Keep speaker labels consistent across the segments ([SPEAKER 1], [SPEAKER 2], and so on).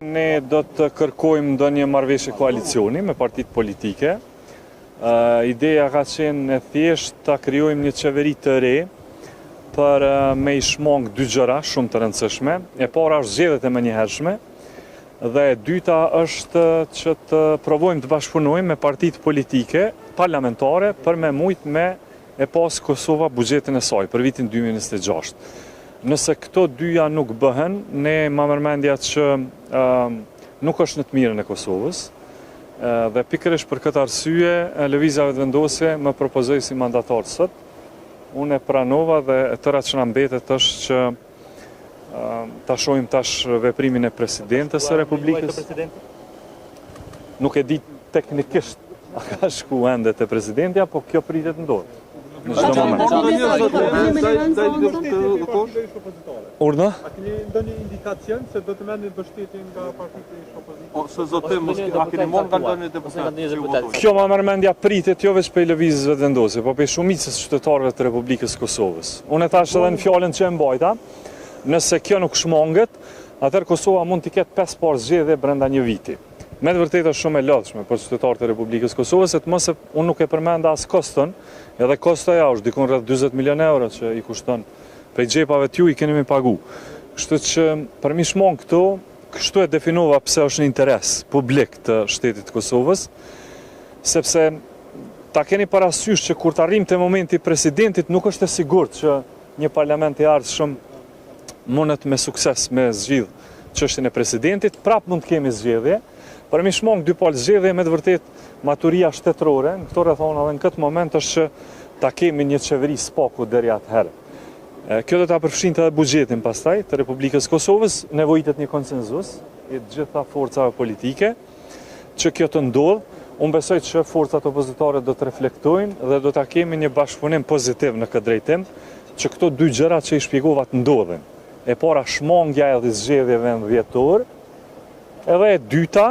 [SPEAKER 1] Ne do të kërkojmë ndonjë marrëveshje koalicioni me partitë politike. Ideja ka qenë e thjeshtë ta krijojmë një qeveri të re për me i shmang dy gjëra shumë të rëndësishme. E para është zgjedhjet e menjëhershme dhe e dyta është që të provojmë të bashkëpunojmë me partitë politike parlamentare për me mujt me e pas Kosova buxhetin e saj për vitin 2026. Nëse këto dyja nuk bëhen, ne ma merr mendja që nuk është në të mirën e Kosovës, dhe pikërisht për këtë arsye Lëvizja Vetëvendosje më propozoi si mandatar sot. Unë e pranova dhe e tëra që na mbetet është që ta shohim tash veprimin e presidentes së Republikës. Nuk e di teknikisht a ka shku ende te presidentja, po kjo pritet të ndodhë. Në çdo moment. Urdhëro?
[SPEAKER 2] A keni ndonjë indikacion se do të merrni mbështetje nga partitë e ish-opozitës?
[SPEAKER 3] Ose zotim, mos a keni marrë nga ndonjë deputet?
[SPEAKER 1] Kjo ma merr mendja pritet jo veç prej Lëvizjes Vetëvendosje, po prej shumicës së qytetarëve të Republikës së Kosovës. Unë e thashë edhe në fjalën që e mbajta, nëse kjo nuk shmanget, atëherë Kosova mund t'i ketë 5 palë zgjedhje brenda një viti. Me të vërtetë është shumë e lodhshme për qytetarët e Republikës së Kosovës, se të mos e unë nuk e përmenda as koston, edhe kostoja është dikun rreth 40 milion euro që i kushton prej xhepave t'juj keni me pagu. Kështu që për mi shmang këto, kështu e definova pse është në interes publik të shtetit të Kosovës, sepse ta keni parasysh që kur të arrijmë te momenti i presidentit nuk është e sigurt që një parlament i ardhshëm mundet me sukses me zgjidh çështjen e presidentit, prap mund të kemi zgjedhje, për mi shmang dy palë zgjedhje me të vërtetë maturia shtetërore në këto rrethana dhe në këtë moment është që ta kemi një qeveri së paku deri atëherë. Kjo do ta përfshinte edhe buxhetin pastaj të Republikës së Kosovës, nevojitet një konsenzus i të gjitha forcave politike që kjo të ndodhë. Unë besoj që forcat opozitare do të reflektojnë dhe do ta kemi një bashkëpunim pozitiv në këtë drejtim, që këto dy gjëra që i shpjegova të ndodhin. E para shmangja edhe zgjedhjeve në dhjetor, edhe e dyta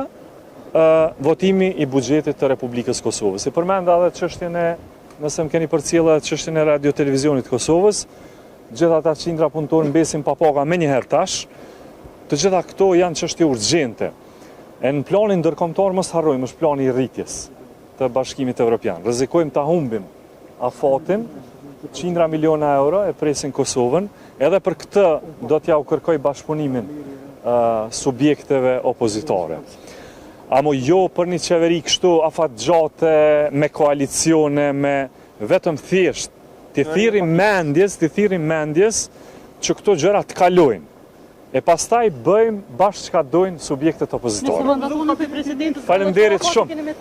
[SPEAKER 1] votimi i buxhetit të Republikës së Kosovës. E përmenda edhe çështjen e, nëse më keni përcjellë edhe çështjen e Radio Televizionit të Kosovës, gjithë ata qindra punëtorë mbesin pa paga menjëherë tash. Të gjitha këto janë çështje urgjente. E në planin ndërkombëtar mos harrojmë, është plani i rritjes të Bashkimit Evropian. Rrezikojmë ta humbim afatin, qindra miliona euro e presin Kosovën, edhe për këtë do t'jau kërkoj bashkëpunimin subjekteve opozitare. Amo jo për një qeveri kështu afatgjate, me koalicione, me vetëm thjesht, t'i thirrim mendjes, t'i thirrim mendjes që këto gjëra të kalojnë. E pastaj bëjmë bashkë çka dojnë subjektet opozitare. Faleminderit shumë.